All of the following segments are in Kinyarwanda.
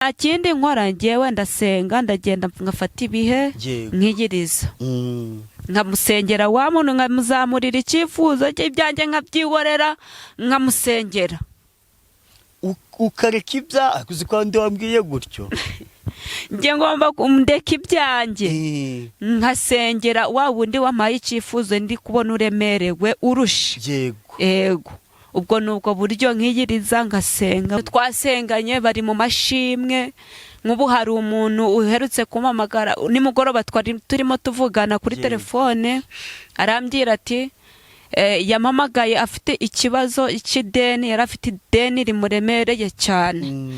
Nta kindi nkora, ngewe ndasenga, ndagenda ngafata ibihe, nkiyiriza, nkamusengera wa muntu, nkamuzamurira icyifuzo cye, ibyanjye nkabyihorera, nkamusengera. Ukareka ibya uzi ko ndi wambwiye gutyo. Njye ngomba ndeka ibyanjye, nkasengera wa wundi wampaye icyifuzo, ndi kubona uremerewe urusha. Yego, ubwo ni ubwo buryo nkiyiriza ngasenga. Twasenganye bari mu mashimwe. Nk'ubu hari umuntu uherutse kumpamagara nimugoroba, twari turimo tuvugana kuri telefone, arambwira ati yampamagaye afite ikibazo cy'ideni, yari afite ideni rimuremereye cyane.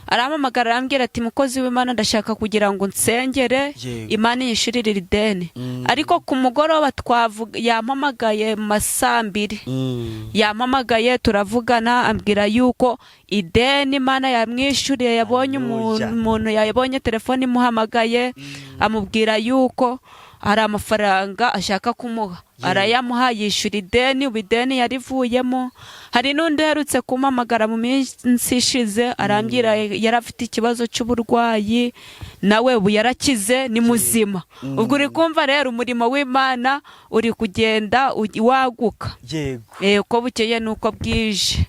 Arampamagara arambwira ati: "Mukozi w'Imana, ndashaka kugira ngo nsengere, Imana yishyurire iri deni." Ariko ku mugoroba twavuga, yampamagaye mu ma saa 2, yampamagaye turavugana, ambwira yuko ideni Imana yamwishyuriye, yabonye Hallelujah. umuntu, yabonye telefone imuhamagaye, amubwira yuko hari amafaranga ashaka kumuha, arayamuha, yishyura ideni, ubu ideni yarivuyemo. Hari n'undi uherutse kumpamagara mu minsi ishize, arambwira yari afite ikibazo cy'uburwayi, nawe ubu yarakize, ni muzima. Ubwo uri kumva rero umurimo w'Imana uri kugenda waguka. Uko bukeye n'uko bwije.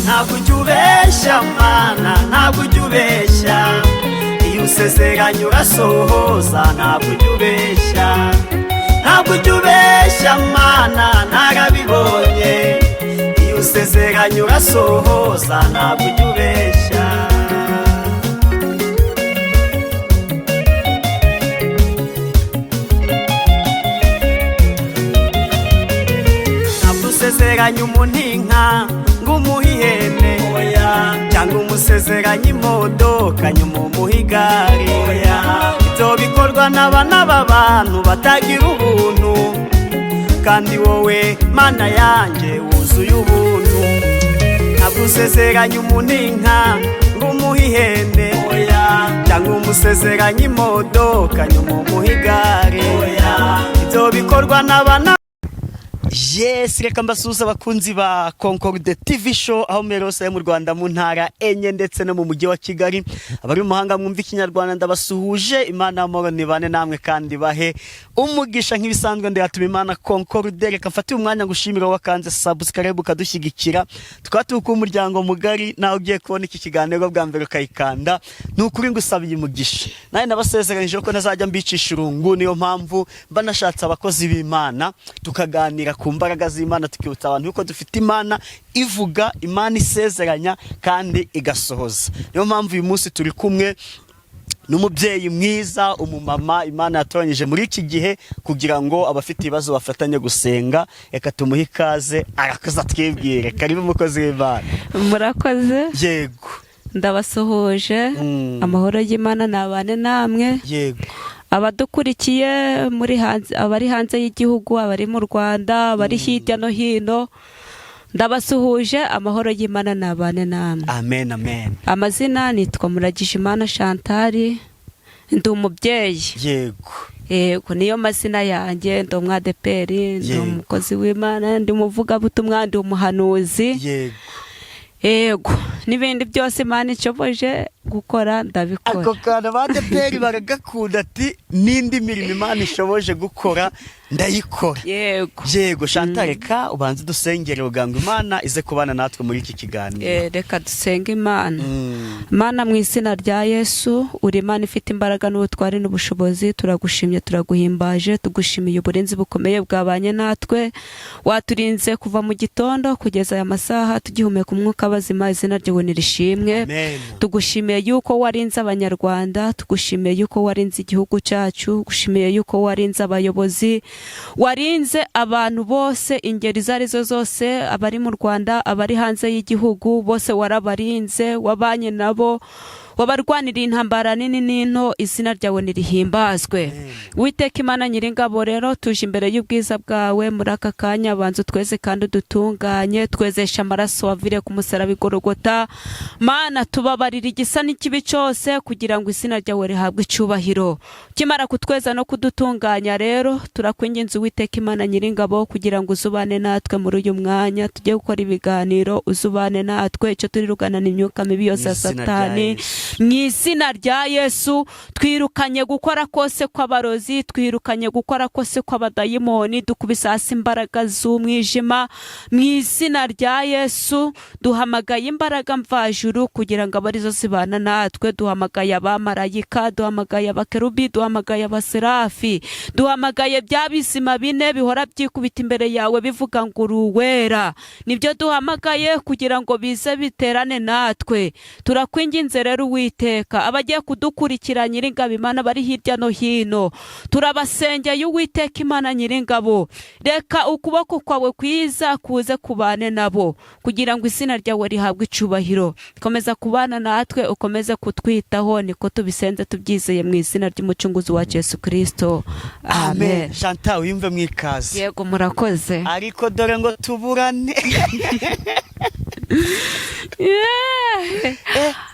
Ntabwo ujya ubeshya Mana, ntabwo ujya ubeshya. Iyo usezeranye urasohoza, ntabwo ujya ubeshya. Ntabwo ujya ubeshya Mana, narabibonye. Iyo usezeranye urasohoza, ntabwo ujya ubeshya. Ntabwo usezeranye umuntu inka ngo umuhe ihene, oya, cyangwa umusezeranye imodoka nyuma umuhe igare, oya. Ibyo bikorwa n'abana b'abantu batagira ubuntu, kandi wowe Mana yanjye wuzuye ubuntu. Ntabwo usezeranye umuntu inka ngo umuhe ihene, oya, cyangwa umusezeranye imodoka nyuma umuhe igare, oya. Ibyo bikorwa n'abana. Yes, reka mbasuhuza abakunzi ba Concorde TV Show aho muri hose mu Rwanda, mu ntara enye ndetse no mu mujyi wa Kigali. Abari mu mahanga mwumva Ikinyarwanda, ndabasuhuje. Imana y'amahoro nibane namwe kandi bahe umugisha. Nk'ibisanzwe ndayatuma Imana Concorde. Reka mfate umwanya ngushimira wakanze subscribe ukadushyigikira, tukaba turi umuryango mugari. Nawe ugiye kubona iki kiganiro bwa mbere ukayikanda, ni ukuri ngusabiye umugisha. Nawe nabasezeranyije ko ntazajya mbicisha irungu, niyo mpamvu mba nashatse abakozi b'Imana tukaganira ku mbaraga z'Imana, tukibutsa abantu yuko dufite Imana ivuga, Imana isezeranya kandi igasohoza. Niyo mpamvu uyu munsi turi kumwe n'umubyeyi mwiza, umumama Imana yatoranyije muri iki gihe kugira ngo abafite ibibazo bafatanye gusenga. Reka tumuhe ikaze, arakoze atwibwire. Karibu umukozi w'Imana. Murakoze. Ndabasuhuje. Amahoro y'Imana nabane namwe. Abadukurikiye muri hanze, abari hanze y'igihugu, abari mu Rwanda, abari hirya no hino, ndabasuhuje. Amahoro y'Imana nabane namwe. Amen, amen. Amazina nitwa Muragijimana Chantal, ndi umubyeyi. Yego, niyo mazina yanjye. Ndi umwadeperi, ndi umukozi w'Imana, ndi umuvugabutumwa, ndi umuhanuzi. Yego, n'ibindi byose Imana ishoboje gukora ndabikora. Ako kantu abadeperi baragakunda, ati n'indi mirimo Imana ishoboje gukora ndayikora. Yego. Yego Chantal, reka ubanze dusengere kugira ngo Imana ize kubana natwe muri iki kiganiro. Reka dusenge Imana. Mana, mu izina rya Yesu, uri Imana ifite imbaraga n'ubutware n'ubushobozi. Turagushimye, turaguhimbaje, tugushimiye uburinzi bukomeye bwabanye natwe. Waturinze kuva mu gitondo kugeza aya masaha tugihumeka umwuka bazima. Izina ryawe nirishimwe. Amen. Tugushimiye yuko warinze Abanyarwanda, tugushimiye yuko warinze igihugu cyacu, tugushimiye yuko warinze abayobozi, warinze abantu bose, ingeri izo arizo zose, abari mu Rwanda, abari hanze y'igihugu, bose warabarinze, wabanye nabo. Wabarwaniriye intambara nini n'into, izina ryawe nirihimbazwe. Witeka Imana Nyiringabo, rero tuje imbere y'ubwiza bwawe muri aka kanya. Banza utweze kandi udutunganye, twezesha amaraso wavire ku musaraba igorogota. Mana, tubabarira igisa n'ikibi cyose kugira ngo izina ryawe rihabwe icyubahiro. Ukimara kutweza no kudutunganya rero, turakwinginze Uwiteka Imana Nyiringabo kugira ngo uzubane natwe muri uyu mwanya tujye gukora ibiganiro, uzubane natwe. Icyo turi rugana ni imyuka mibi yose ya Mu izina rya Satani. Yesu. Mu izina rya Yesu, twirukanye gukora kose kw'abarozi, twirukanye gukora kose kw'abadayimoni, dukubise hasi imbaraga z'umwijima. Mu izina rya Yesu, duhamagaye imbaraga mvajuru kugira ngo abe arizo zibana natwe. Duhamagaye abamarayika, duhamagaye abakerubi, duhamagaye abaserafi, duhamagaye bya bizima bine bihora byikubita imbere yawe bivuga ngo uri uwera. Nibyo duhamagaye kugira ngo bize biterane natwe. Turakwinginze rero Uwiteka, abagiye kudukurikira Nyiringabo Imana bari hirya no hino, turabasengeye Uwiteka Imana Nyiringabo, reka ukuboko kwawe kwiza kuze kubane nabo kugira ngo izina ryawe rihabwe icyubahiro. Komeza kubana natwe, ukomeze kutwitaho, niko tubisenze tubyizeye mu izina ry'Umucunguzi wacu Yesu Kirisito, amen. Chantal, wiyumve mu ikaze. Yego, murakoze. Ariko dore ngo tuburane. Yeah!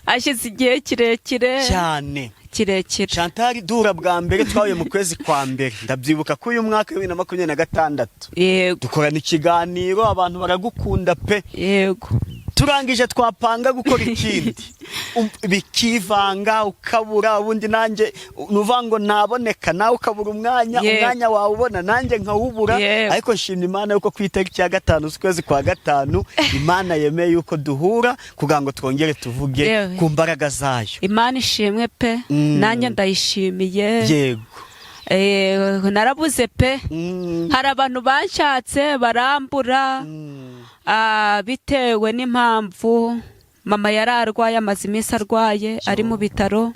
Hashize igihe kirekire. Cyane. Kirekire. Chantal, duhura bwa mbere twahuye mu kwezi kwa mbere, ndabyibuka ko uyu mwaka 2026. Dukorana ikiganiro, abantu baragukunda pe. Turangije twapanga gukora ikindi, bikivanga, ukabura. Ubundi nanjye nuvuga ngo naboneka, nawe ukabura umwanya. Umwanya wawubona, nanjye nkawubura. Ariko nshimye Imana yuko ku itariki ya 5 z'ukwezi kwa gatanu Imana yemeye yuko duhura kugira ngo twongere tuvuge ku mbaraga zayo. Imana ishimwe pe. Nanjye ndayishimiye. Narabuze pe. Hari abantu banshatse barambura. Bitewe n'impamvu mama yari arwaye, amaze iminsi arwaye, ari mu bitaro.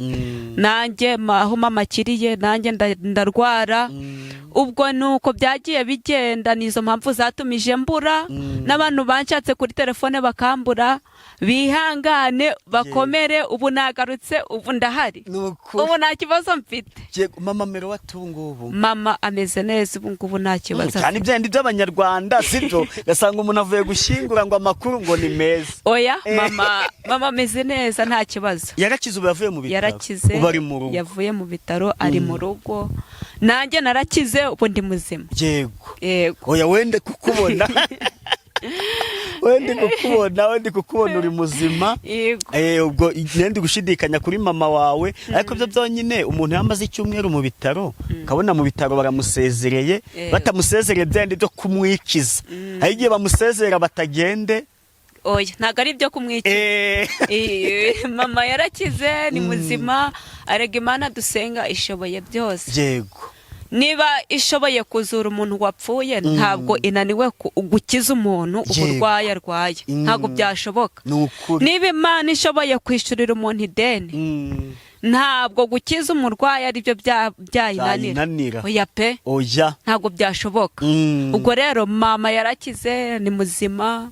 Nanjye aho mama akiriye, nanjye ndarwara. Ubwo ni uko byagiye bigenda, ni izo mpamvu zatumije mbura. N'abantu banshatse kuri telefone bakambura, bihangane bakomere, ubu nagarutse, ubu ndahari. Ni ukuri. Ubu nta kibazo mfite. Yego, mama mero watungubu? Mama ameze neza ubu ngubu, nta kibazo Cyane. afite. Ibyenda by'Abanyarwanda sibyo, gasanga umuntu avuye gushyingura ngo amakuru ngo ni meza. Oya, mama ameze neza, nta kibazo. Yarakize, ubu yavuye mu bitaro? Yarakize. Ubu ari mu rugo? Yavuye mu bitaro, ari mu rugo. Nanjye narakize, ubu ndi muzima. Yego. Oya, wende kukubona, wende kukubona uri muzima. Yego. Ubwo nende gushidikanya kuri mama wawe, ariko byo byonyine umuntu yamaze icyumweru mu bitaro, ukabona mu bitaro baramusezereye. Batamusezereye byenda byo kumwikiza, hari igihe bamusezera batagende. Oya, ntabwo ari ibyo kumwikiza. Mama yarakize, ni muzima. Arega Imana dusenga ishoboye byose. Niba ishoboye kuzura umuntu wapfuye, ntabwo inaniwe gukiza umuntu uburwayi arwaye. Ntabwo byashoboka. Ni ukuri. Niba Imana ishoboye kwishyurira umuntu ideni, ntabwo gukiza umurwayi aribyo byayinanira. Byayinanira. Oya pe. Oya. Ntabwo byashoboka. Ubwo rero mama yarakize, ni muzima,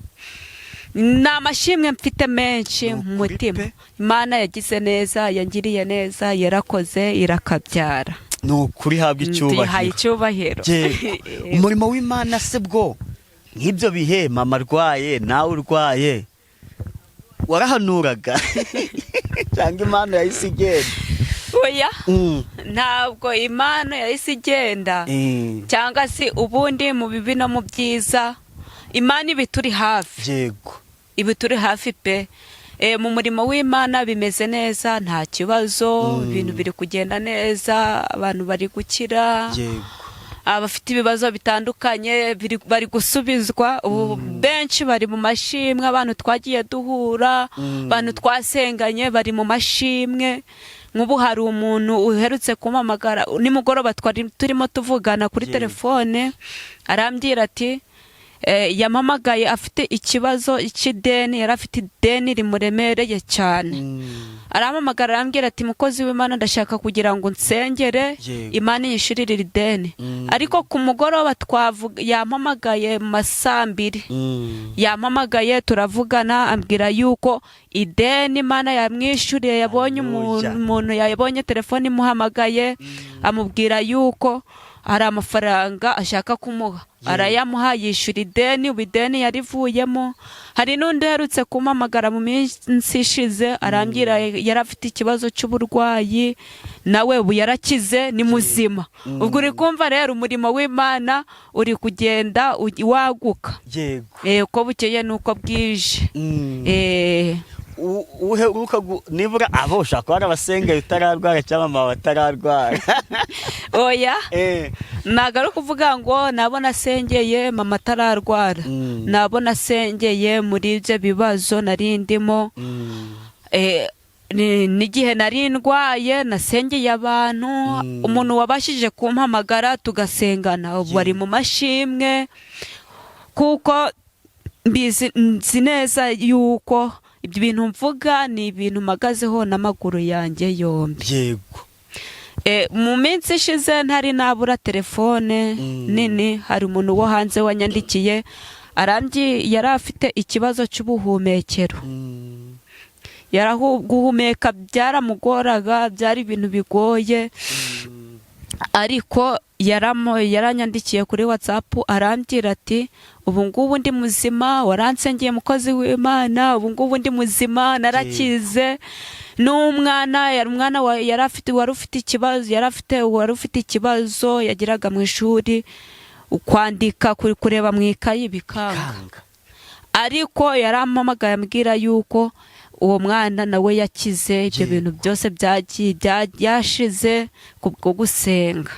ni amashimwe mfite menshi Ni mu ukuri mutima. pe. Imana yagize neza, yangiriye neza, yarakoze irakabyara. Ni ukuri, habwa Tuyihaye icyubahiro. icyubahiro. Yego. Umurimo w'Imana se bwo, nk'ibyo bihe mama arwaye, nawe urwaye, warahanuraga cyangwa Imana yahise igenda? Oya, ntabwo Imana yahise igenda. Cyangwa se ubundi mu bibi no mu byiza Imana iba ituri hafi. Iba turi hafi pe. Mu murimo w'Imana bimeze neza, nta kibazo. Ibintu biri kugenda neza, abantu bari gukira. Abafite ibibazo bitandukanye bari gusubizwa. Ubu benshi bari mu mashimwe, abantu twagiye duhura, abantu twasenganye bari mu mashimwe. Nk'ubu hari umuntu uherutse kumpamagara nimugoroba, twari turimo tuvugana kuri telefone, arambwira ati Yampamagaye afite ikibazo cy'ideni, yari afite ideni rimuremereye cyane. Arampamagara, arambwira ati: "Mukozi w'Imana, ndashaka kugira ngo nsengere, Imana yishurire iri deni." Ariko ku mugoroba twavuga, yampamagaye mu ma 2:00, yampamagaye turavugana, ambwira yuko ideni Imana yamwishyuriye, yabonye Haleluya. umuntu yabonye telefone imuhamagaye, amubwira yuko hari amafaranga ashaka kumuha, arayamuha, yishyura ideni. Ubu ideni yarivuyemo. Hari n'undi uherutse kumpamagara mu minsi ishize, arambwira yari afite ikibazo cy'uburwayi, nawe ubu yarakize, ni muzima. Ubwo uri kumva rero umurimo w'Imana uri kugenda waguka. Uko bukeye n'uko bwije. Uheruka nibura abo ushobora kuba warabasengeye utararwara cyangwa mama batararwara? Oya, ntabwo ari ukuvuga ngo nabo nasengeye mama atararwara. Nabo nasengeye muri ibyo bibazo nari ndimo. N'igihe nari ndwaye nasengeye abantu. Umuntu wabashije kumpamagara tugasengana ubu bari mu mashimwe, kuko mbizi, nzi neza yuko ibyo bintu mvuga ni ibintu mpagazeho n'amaguru yanjye yombi. Mu minsi ishize ntari nabura telefone nini, hari umuntu wo hanze wanyandikiye, arambyi yari afite ikibazo cy'ubuhumekero. Guhumeka byaramugoraga, byari ibintu bigoye. Ariko yaranyandikiye kuri WhatsApp, arambwira ati: "Ubu ngubu ndi muzima, waransengeye mukozi w'Imana, ubu ngubu ndi muzima, narakize." N'umwana yari umwana yari afite wari ufite ikibazo, yari afite wari ufite ikibazo yagiraga mu ishuri, kwandika, kureba mu ikayi bikanga. Kanga. Ariko yarampamagaye ambwira yuko uwo mwana nawe yakize, ibyo bintu byose byagiye byashize kubwo gusenga.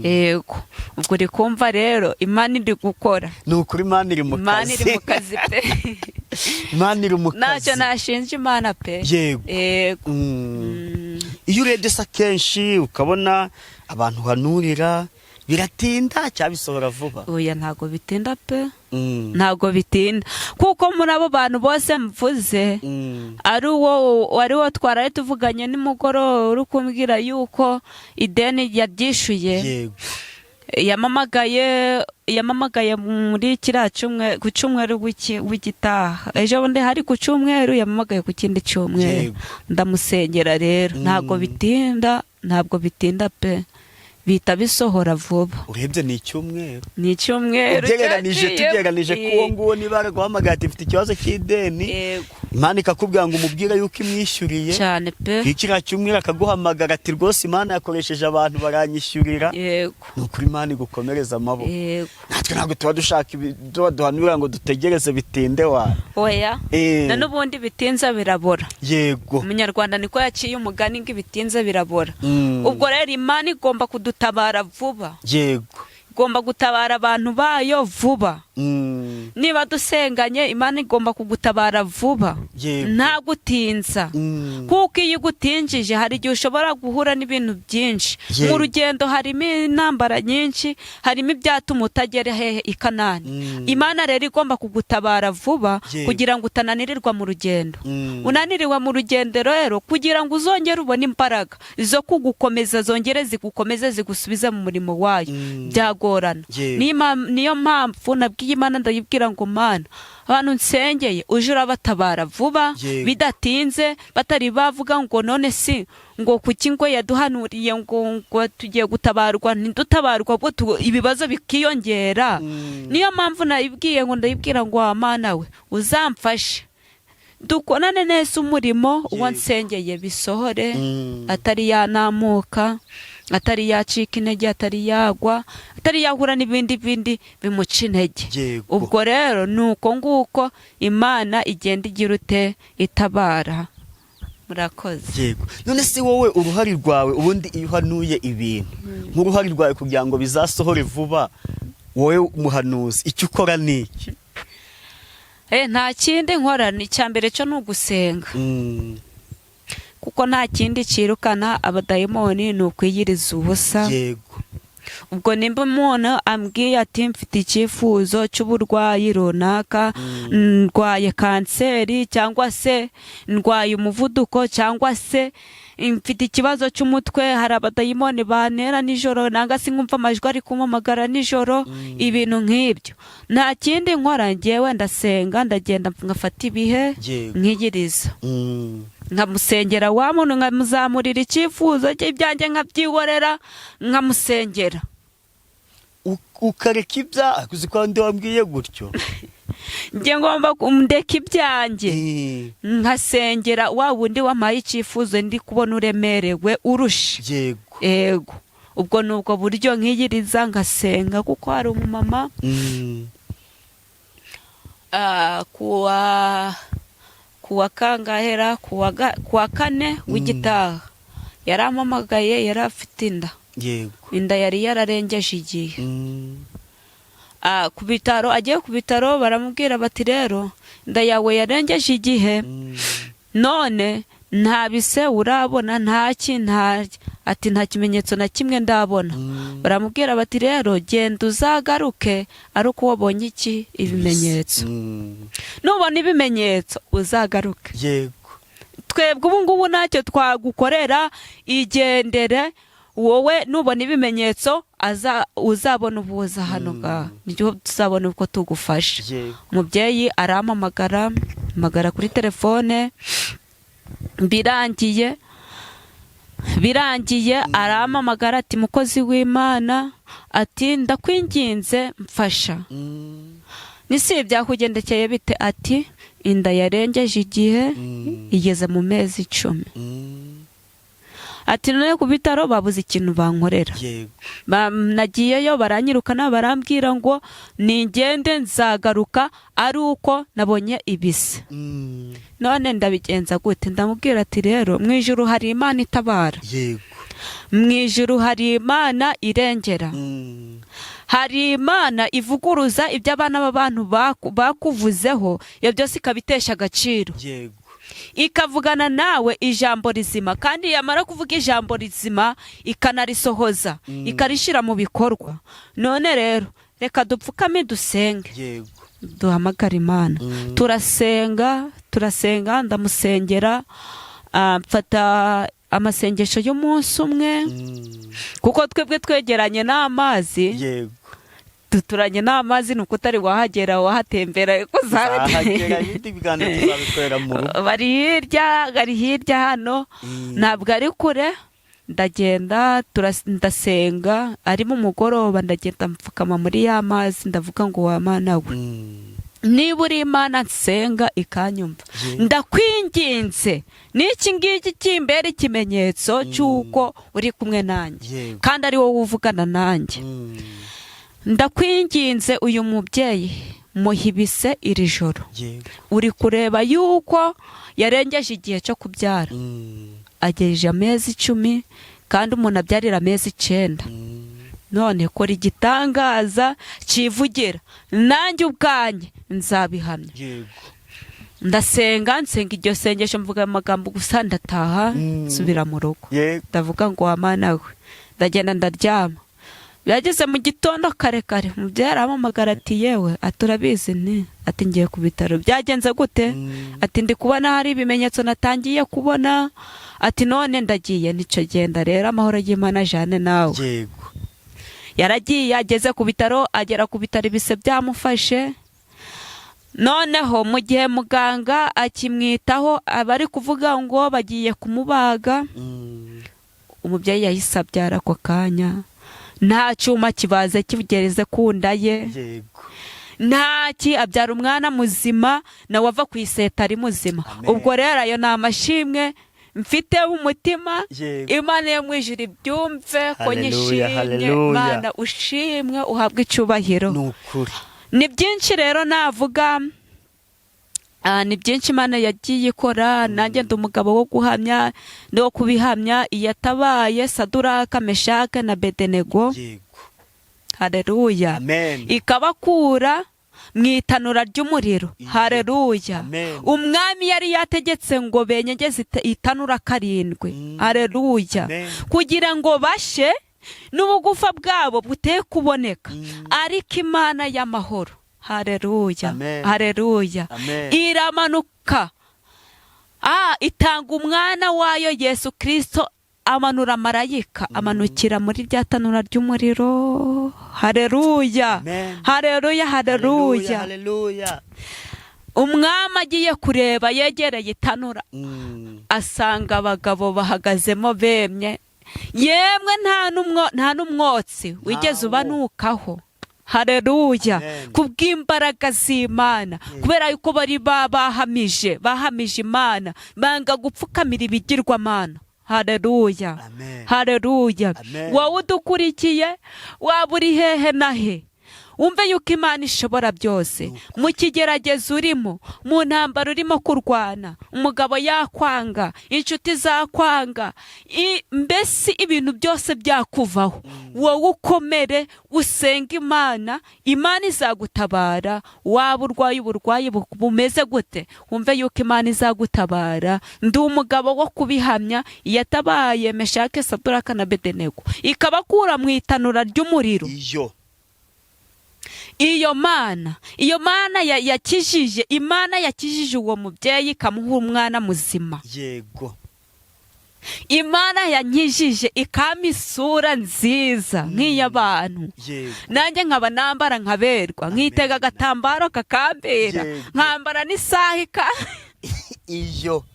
Yego, ubwo uri kumva rero Imana iri gukora. Ni ukuri, Imana iri mu Imana kazi. iri mu kazi pe. Imana iri mu kazi. Ntacyo nashinja Imana pe. Yego. Iyo urebye se akenshi ukabona abantu uhanurira biratinda cyangwa bisohora vuba? Oya, ntabwo bitinda pe. Ntabwo bitinda, kuko muri abo bantu bose mvuze, ari uwo wari wo twaraye tuvuganye nimugoroba, uri kumbwira yuko ideni yaryishuye, yampamagaye muri kiriya cyumweru, ku cyumweru w'igitaha, ejo bundi hari ku cyumweru, yampamagaye ku kindi cyumweru. Ndamusengera rero. Ntabwo bitinda, ntabwo bitinda pe, bihita bisohora vuba. Urebye ni icyumweru. Ni icyumweru Ugereranije, cyaciye. tugereranije ko uwo nguwo niba yaraguhamagaye ati: "Mfite ikibazo cy'ideni," Imana ikakubwira ngo umubwire yuko imwishyuriye, Cyane pe. kuri kiriya cyumweru akaguhamagara ati: "Rwose Imana yakoresheje abantu baranyishyurira." Ni ukuri, Imana igukomereza amaboko. Natwe ntabwo tuba dushaka ibyo baduhanurira ngo dutegereze bitinde wa. Oya, na n'ubundi bitinze birabora. Umunyarwanda niko yaciye umugani ngo ibitinze birabora. Ubwo rero Imana igomba kudutabara vuba. Igomba gutabara abantu bayo vuba. Niba dusenganye, Imana igomba kugutabara vuba, nta gutinza, kuko iyo igutinjije hari igihe ushobora guhura n'ibintu byinshi. Mu rugendo harimo intambara nyinshi, harimo ibyatuma utagera hehe? I Kanani. Imana rero igomba kugutabara vuba kugira ngo utananirirwa mu rugendo. Unaniriwe mu rugendo rero, kugira ngo uzongere ubone imbaraga zo kugukomeza, zongere zigukomeze, zigusubize mu murimo wayo, byagorana. Niyo mpamvu nabwiye Imana, ndayibwira ngo: "Mana, abantu nsengeye uje urabatabara vuba, bidatinze, batari bavuga ngo none si ngo kuki ngo yaduhanuriye ngo tugiye gutabarwa ntidutabarwa, ubwo ibibazo bikiyongera." Niyo mpamvu nayibwiye ngo, ndayibwira ngo: "Wa Mana we, uzamfashe dukorane neza umurimo, uwo nsengeye bisohore, atari yanamuka, atari yacika intege, atari yagwa, atari yahura n'ibindi bindi bimuca intege." Ubwo rero ni uko nguko Imana igenda igira ute? Itabara. Murakoze. Yego. None se wowe uruhare rwawe ubundi, iyo uhanuye ibintu, nk'uruhare rwawe kugira ngo bizasohore vuba, wowe muhanuzi, icyo ukora ni iki? Nta kindi nkora, ni icya mbere cyo ni ugusenga, kuko nta kindi cyirukana abadayimoni ni ukwiyiriza ubusa. Ubwo nimba umuntu ambwiye ati mfite icyifuzo cy'uburwayi runaka, ndwaye kanseri cyangwa se ndwaye umuvuduko cyangwa se mfite ikibazo cy'umutwe, hari abadayimoni bantera nijoro, nanga se nkumva amajwi ari kumpamagara nijoro, ibintu nk'ibyo, nta kindi nkora ngewe, ndasenga, ndagenda ngafata ibihe, nkiyiriza, nkamusengera wa muntu, nkamuzamurira icyifuzo cye, ibyanjye nkabyihorera, nkamusengera. Ukareka ibya uzi ko ndi wambwiye gutyo. Njye ngomba ndeka ibyanjye, nkasengera wa wundi wampaye icyifuzo, ndi kubona uremerewe, urusha. Yego, ubwo ni ubwo buryo, nkiyiriza ngasenga, kuko hari umumama kuwa kangahera, kuwa kane w'igitaha yarampamagaye, yari afite inda. Inda yari yararengeje igihe. Ku bitaro, agiye ku bitaro baramubwira bati: "Rero inda yawe yarengeje igihe, none nta bise urabona, ntaki, nta ati nta kimenyetso na kimwe ndabona." Baramubwira bati: "Rero genda uzagaruke ari uko wabonye iki? Ibimenyetso. Nubona ibimenyetso uzagaruke. Twebwe ubu ngubu ntacyo twagukorera, igendere wowe, nubona ibimenyetso uzabona ubuza hano ngaha, nibyo tuzabona uko tugufasha." Umubyeyi arampamagara, mpamagara kuri telefone, birangiye arampamagara ati: "Mukozi w'Imana," ati, "ndakwinginze mfasha." Nisi byakugendekeye bite? Ati: "Inda yarengeje igihe, igeze mu mezi 10." Ati: "None ku bitaro babuze ikintu bankorera. Nagiyeyo baranyirukana, barambwira ngo ningende nzagaruka ari uko nabonye ibise. None ndabigenza gute?" Ndamubwira ati: "Rero mu ijuru hari Imana itabara. Mu ijuru hari Imana irengera. Hari Imana ivuguruza ibyo abana b'abantu bakuvuzeho, iyo byose ikabitesha agaciro, ikavugana nawe ijambo rizima, kandi yamara kuvuga ijambo rizima ikanarisohoza, ikarishyira mu bikorwa. None rero reka dupfukame dusenge, duhamagare Imana." Turasenga, turasenga, ndamusengera, mfata amasengesho y'umunsi umwe, kuko twebwe twegeranye n'amazi, duturanye n'amazi, ni uko utari wahagera, wahatembera ariko Nzahagera, ibindi biganiro tuzabikorera mu rugo. Bari hirya, bari hirya hano, ntabwo ari kure. Ndagenda, ndasenga, ari mu mugoroba, ndagenda mpfukama muri ya mazi, ndavuga ngo: "Wa Mana we, niba uri Imana nsenga ikanyumva, ndakwinginze n'iki ngiki kimbera ikimenyetso cy'uko uri kumwe nanjye, kandi ari wowe uvugana nanjye. Ndakwinginze uyu mubyeyi muhibise iri joro. Uri kureba yuko yarengeje igihe cyo kubyara, agejeje amezi 10, kandi umuntu abyarira amezi 9. None kora igitangaza kivugira, nanjye ubwanjye nzabihamya." Ndasenga, nsenga iryo sengesho, mvuga amagambo gusa, ndataha, nsubira mu rugo. Ndavuga ngo: "Wa Mana we." Ndagenda ndaryama. Byageze mu gitondo kare kare, umubyeyi arampamagara ati: "Yewe," ati, "urabizi?" Nti, ati: "Ngiye ku bitaro." "Byagenze gute?" Ati: "Ndi kubona hari ibimenyetso natangiye kubona," ati, "none ndagiye." Nicyo, genda rero, amahoro y'Imana ajane nawe. Yaragiye, ageze ku bitaro, agera ku bitaro ibise byamufashe. Noneho mu gihe muganga akimwitaho, aba ari kuvuga ngo bagiye kumubaga, umubyeyi yahise abyara ako kanya, nta cyuma kibaze kigereze ku nda ye, ntaki, abyara umwana muzima, nawe ava ku iseta ari muzima. Amen. Ubwo rero ayo ni amashimwe mfite umutima. Imana yo mu ijuru ibyumve ko Haleluya, nyishimye. haleluya. Imana ushimwe, uhabwe icyubahiro. Ni ukuri. Ni byinshi rero navuga, ni byinshi Imana yagiye ikora. Nanjye ndi umugabo wo guhamya no kubihamya, iyatabaye Saduraka, Meshake na Bedenego, hareruya, Amen. ikabakura mu itanura ry'umuriro. Hareruya. Amen. Umwami yari yategetse ngo benyegeze itanura karindwi, hareruya, Amen. kugira ngo bashe. N'ubugufa bwabo buteye kuboneka. Ariko Imana y'amahoro, hareruya, Amen. hareruya, Amen. iramanuka, itanga umwana wayo Yesu Kirisito, amanura marayika, amanukira muri rya tanura ry'umuriro. Hareruya, Amen. hareruya, hareruya. Haleluya. Umwami agiye kureba, yegereye itanura, asanga abagabo bahagazemo bemye, yemwe nta n'umwotsi wigeze Ntawo. ubanukaho. Hareruya. Amen. Kubw'imbaraga z'Imana, kubera yuko bari bahamije Imana, banga gupfukamira ibigirwamana. Hareruya. Amen. Hareruya. Amen. Wowe udukurikiye, waba uri hehe na he, wumve yuko Imana ishobora byose. Mu kigeragezo urimo, mu ntambara urimo kurwana, umugabo yakwanga, inshuti zakwanga, mbese ibintu byose byakuvaho, wowe ukomere, usenge Imana, Imana izagutabara. Waba urwaye uburwayi bumeze gute, wumve yuko Imana izagutabara. Ndi umugabo wo kubihamya. Yatabaye Meshake, Saduraka na Bedenego, ikabakura mu itanura ry'umuriro. Iyo Iyo Mana yakijije, Imana yakijije uwo mubyeyi ikamuha umwana muzima, Imana yankijije ikampa isura nziza nk'iy'abantu, nanjye nkaba nambara nkaberwa, nkitega agatambaro kakambera, nkambara n'isaha Iyo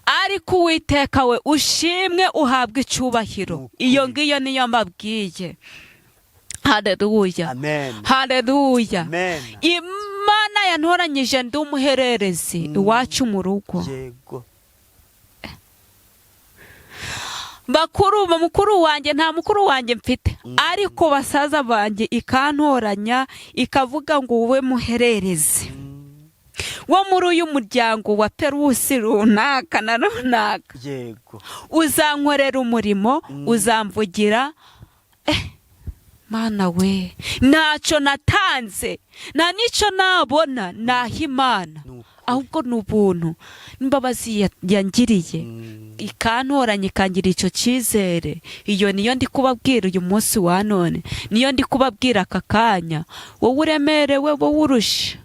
Ariko Uwiteka we ushimwe, uhabwe icyubahiro. Ukuri. Iyo ngiyo niyo mbabwiye. Hareruya. Amen. Hareruya. Amen. Imana yantoranyije ndi umuhererezi iwacu mu rugo. Bakuru, mukuru wanjye, nta mukuru wanjye mfite, ariko basaza banjye ikantoranya, ikavuga ngo wowe muhererezi wo muri uyu muryango wa Perusi runaka na runaka, uzankorera umurimo, uzamvugira. Mana we, ntacyo natanze, nta n'icyo nabona naha Imana, Ni ukuri. ahubwo ni ubuntu n'imbabazi yangiriye, ikantoranya, ikangira icyo cyizere. Iyo niyo ndi kubabwira uyu munsi wa none, niyo ndi kubabwira aka kanya. Wowe uremerewe, wowe urusha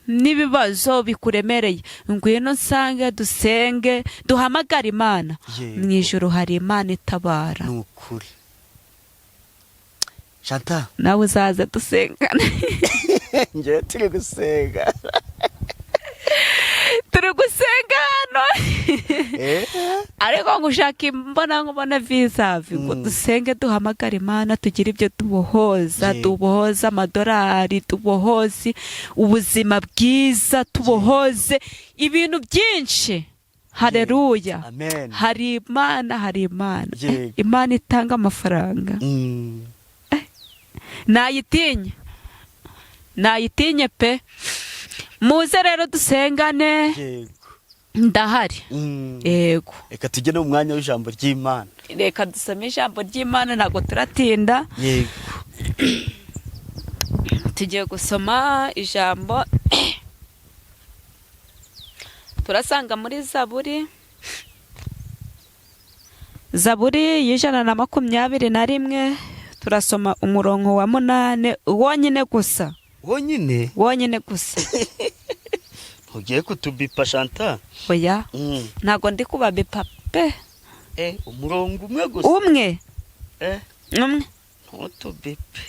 n'ibibazo bikuremereye, ngwino nsange, dusenge, duhamagare Imana. Mu ijoro hari Imana itabara. Ni ukuri, Chantal. Nawe uzaze dusengane. Njyewe turi gusenga. Turi gusenga hano, ariko ngushaka imbona nkubona vizavi ngo dusenge, duhamagare Imana, tugire ibyo tubohoza, tubohoze amadolari, tubohoze ubuzima bwiza, tubohoze ibintu byinshi. Hareruya. Amen. Hari Imana, hari Imana. Imana itanga amafaranga. Nayitinye, nayitinye pe. Muze rero dusengane. Ndahari. Yego. Reka tujye no mu mwanya w'ijambo ry'Imana. Reka dusome ijambo ry'Imana, ntabwo turatinda. Tugiye gusoma ijambo turasanga muri Zaburi, Zaburi y'121. Turasoma umurongo wa 8 wonyine gusa. Wonyine? Wonyine gusa. Ntugiye kutubipa, Chantal? Oya, ntabwo ndi kubabipa pe. Umurongo umwe gusa? Umwe. Umwe. Ntutubipe.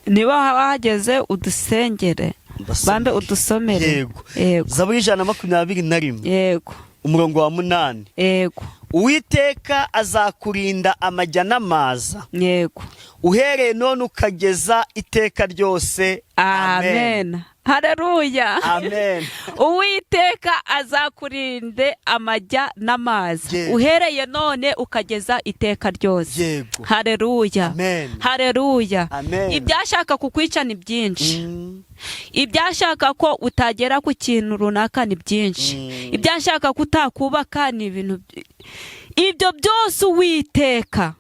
Niba wahageze udusengere. Mbasomere. Bambe udusomere. Yego. Yego. Zaburi 121, umurongo wa 8. Uwiteka azakurinda amajya n'amaza, uhereye none ukageza iteka ryose. Amen, hareruya. Amen. Uwiteka azakurinde amajya n'amazi, uhereye none ukageza iteka ryose. Hareruya. Amen. Hareruya. Amen. Ibyashaka kukwica ni byinshi. Ibyashaka ko utagera ku kintu runaka ni byinshi. Ibyashaka ko utakubaka ni ibintu ibyo byose. Uwiteka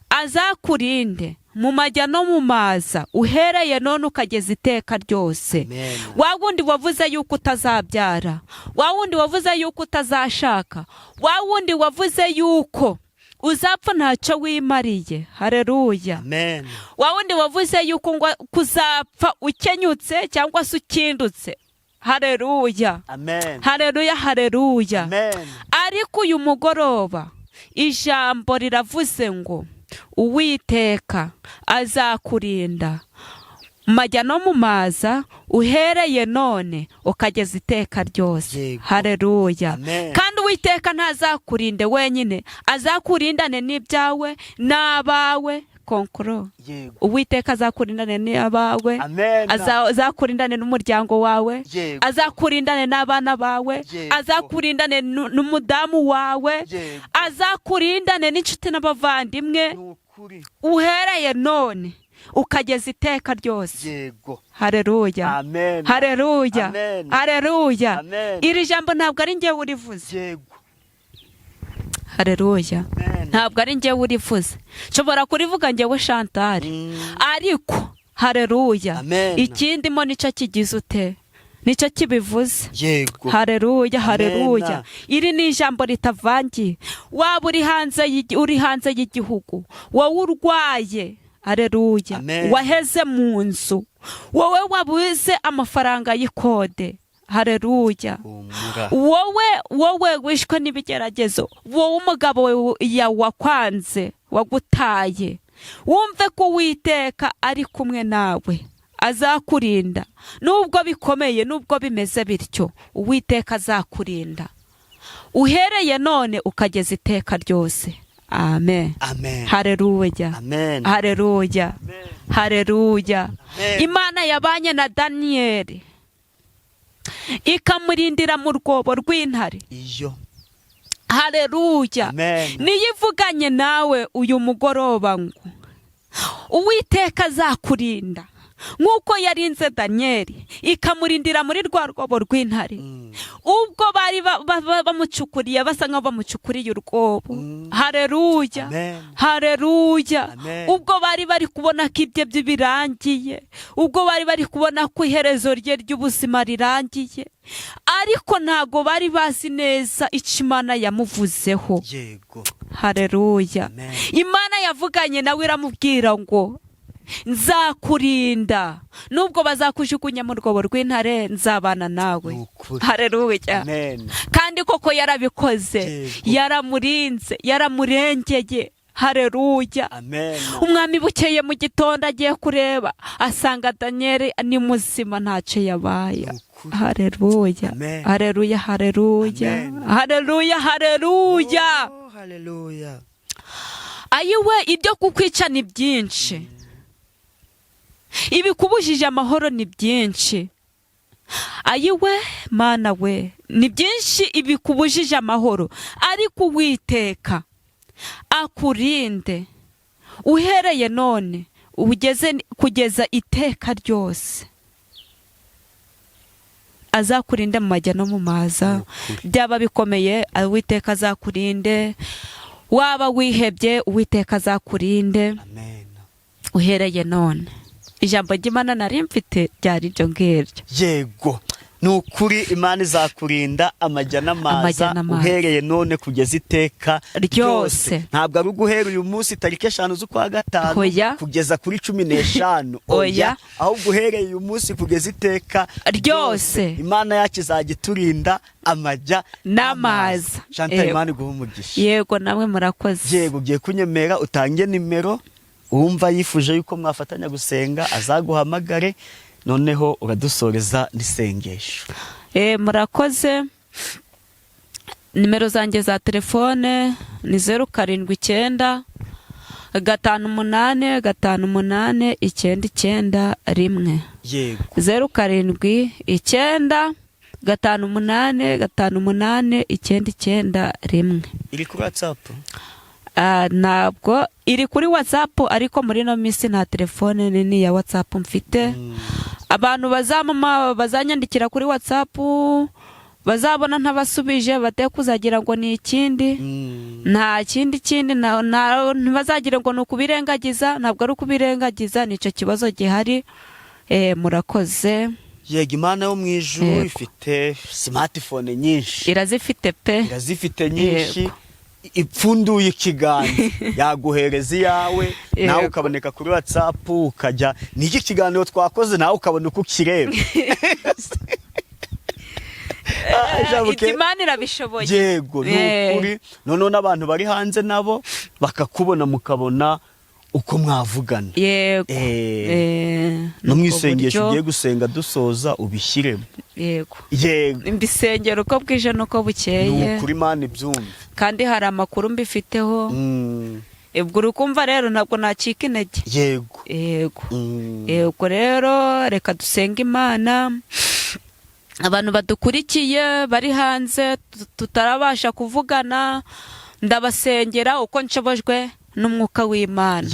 azakurinde mu majya no mu maza, uhereye none ukageza iteka ryose. Amen. Wa wundi wavuze yuko utazabyara, wa wundi wavuze yuko utazashaka, wa wundi wavuze yuko Uzapfa ntacyo wimariye. Hareruya. Amen. Wa wundi wavuze yuko ngo kuzapfa ukenyutse cyangwa se ukindutse. Hareruya. Amen. Hareruya, hareruya. Amen. Ariko uyu mugoroba ijambo riravuze ngo Uwiteka azakurinda majya no mu maza, uhereye none ukageza iteka ryose. Yego. Hareruya. Amen. Kandi Uwiteka ntazakurinde wenyine, azakurindane n'ibyawe n'abawe. Konkoro. Yego. Uwiteka azakurindane n'abawe. Amen. Azakurindane n'umuryango wawe. Yego. Azakurindane n'abana bawe. Yego. Azakurindane n'umudamu wawe. Yego. Azakurindane n'inshuti n'abavandimwe. Ni ukuri. Uhereye none ukageza iteka ryose. Yego. Hareruya. Amen. Hareruya. Amen. Hareruya. Amen. Iri jambo ntabwo ari njyewe urivuze. Yego. Hareruya. Amen. Ntabwo ari njyewe urivuze, nshobora kurivuga njyewe Chantal, ariko hareruya, Amen. ikindimo nicyo kigize ute, nicyo kibivuze. Yego. Hareruya, hareruya. Amen. Iri ni ijambo ritavangiye. Waba uri hanze y'igihugu, wowe urwaye, hareruya, Amen. waheze mu nzu, wowe wabuze amafaranga y'ikode, hareruya, Humura. wowe wishwe n'ibigeragezo, wowe umugabo wakwanze, wagutaye, wumve ko Uwiteka ari kumwe nawe, azakurinda nubwo bikomeye, nubwo bimeze bityo, Uwiteka azakurinda uhereye none ukageza iteka ryose. Amen. Amen. Hareruya. Amen. Hareruya. Hareruya. Amen. Imana yabanye na Daniyeli ikamurindira mu rwobo rw'intare. Iyo. Hareruya. Amen. Niyo ivuganye nawe uyu mugoroba ngo Uwiteka azakurinda nk'uko yarinze Daniyeli ikamurindira muri rwa rwobo rw'intare. Ubwo bari bamucukuriye, basa nk'aho bamucukuriye urwobo. Hareruya. Amen. Hareruya. Amen. Ubwo bari kubona ko ibye bye birangiye, ubwo bari kubona ko iherezo rye ry'ubuzima rirangiye, ariko ntago bari bazi neza icyo Imana yamuvuzeho. Yego. Hareruya. Amen. Imana yavuganye nawe iramubwira ngo nzakurinda nubwo bazakujugunya mu rwobo rw'intare, nzabana nawe. Ni ukuri. Hareruya. Amen. Kandi koko yarabikoze. Yego. Yaramurinze, yaramurengeye. Hareruya. Amen. Umwami bukeye mu gitondo agiye kureba asanga Daniyeli ni muzima, ntacyo yabaye. Ni ukuri. Hareruya. Amen. Hareruya, hareruya. Amen. Hareruya, hareruya. Oh, haleluya. Ayiwe, ibyo kukwica ni byinshi, ibikubujije amahoro ni byinshi. Ayiwe Mana we, ni byinshi ibikubujije amahoro, ariko Uwiteka akurinde uhereye none ugeze kugeza iteka ryose. Azakurinde mu majya no mu maza. Ni ukuri. Byaba bikomeye, Uwiteka azakurinde. Waba wihebye, Uwiteka azakurinde Amen. uhereye none. Ijambo ry'Imana nari mfite ryari iryo ngiryo. Yego, ni ukuri, Imana izakurinda amajya n'amaza Amajya n'amaza. uhereye none kugeza iteka Ryose. Ntabwo ari uguhera uyu munsi tariki 5 z'ukwa 5 Oya. kugeza kuri 15. Oya. Ahubwo uhereye uyu munsi kugeza iteka Ryose. Imana yacu izajya iturinda amajya N'amaza. Chantal, Yego. Imana iguhe umugisha. Yego, namwe murakoze. Yego, ugiye kunyemera utange nimero, uwumva yifuje yuko mwafatanya gusenga azaguhamagare, noneho uradusoreza n'isengesho. Murakoze. Nimero zanjye za telefone ni 079 58 58 991. Yego. 079 58 58 991. Iri kuri WhatsApp? Ntabwo iri kuri WhatsApp, ariko muri ino minsi nta telefone nini ya WhatsApp mfite. Abantu bazamama bazanyandikira kuri WhatsApp bazabona ntabasubije, bate kuzagira ngo ni ikindi. Nta kindi kindi, ntibazagire ngo ni ukubirengagiza. Ntabwo ari ukubirengagiza, nicyo kibazo gihari. Murakoze. Yego, Imana yo mu ijuru Yego. ifite smartphone nyinshi. Irazifite pe. Irazifite nyinshi. Yego. Ipfunduye ikiganza, yaguhereza iyawe nawe, ukaboneka kuri WhatsApp, ukajya n'iki kiganiro twakoze nawe ukabona uko ukireba. Ah, Jabuke. Ibyo Imana irabishoboye. Yego, ni ukuri. Noneho n'abantu bari hanze nabo bakakubona, mukabona uko mwavugana. Yego. No mu Ni ubwo isengesho buryo. ugiye gusenga dusoza, ubishyiremo. Yego. Yego. Mbisengera uko bwije n'uko Ni bukeye. ukuri, Imana ibyumve. Kandi hari amakuru mbifiteho. Ubwo uri kumva rero, ntabwo nacika intege. Yego. Yego, rero reka dusenge Imana. Abantu badukurikiye bari hanze tutarabasha kuvugana, ndabasengera uko nshobojwe n'umwuka w'Imana.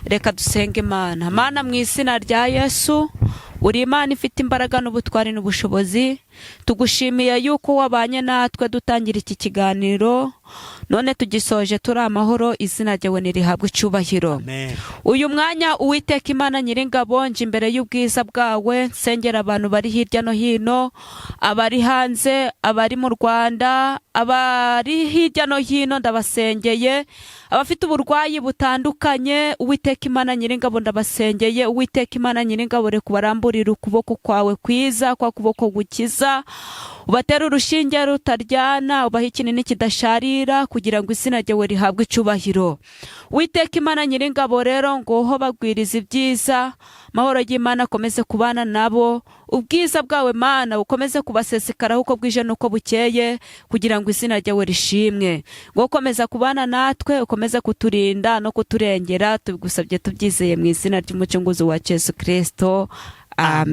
Reka dusenge Imana. Mana, mu izina rya Yesu, uri Imana ifite imbaraga n'ubutwari n'ubushobozi. Tugushimiye yuko wabanye natwe dutangira iki kiganiro, none tugisoje turi amahoro. Izina ryawe nirihabwe icyubahiro. Amen. Uyu mwanya, Uwiteka Imana Nyiringabo, nje imbere y'ubwiza bwawe, nsengera abantu bari hirya no hino, abari hanze, abari mu Rwanda, abari hirya no hino, ndabasengeye. Abafite uburwayi butandukanye, Uwiteka Imana Nyiringabo, ndabasengeye. Uwiteka Imana Nyiringabo, reka ubaramburire ukuboko kwawe kwiza, kwa kuboko gukiza, ubatere urushinge rutaryana, ubahe ikinini kidasharira, kugira ngo izina ryawe rihabwe icyubahiro. Uwiteka Imana Nyiringabo, rero ngoho bagwiriza ibyiza, amahoro y'Imana akomeze kubana nabo, ubwiza bwawe Mana bukomeze kubasesekaraho uko bwije n'uko bukeye, kugira ngo izina ryawe rishimwe. Ngo ukomeza kubana natwe, ukomeze kuturinda no kuturengera, tubigusabye tubyizeye mu izina ry'Umucunguzi wacu Yesu Kirisito, amen.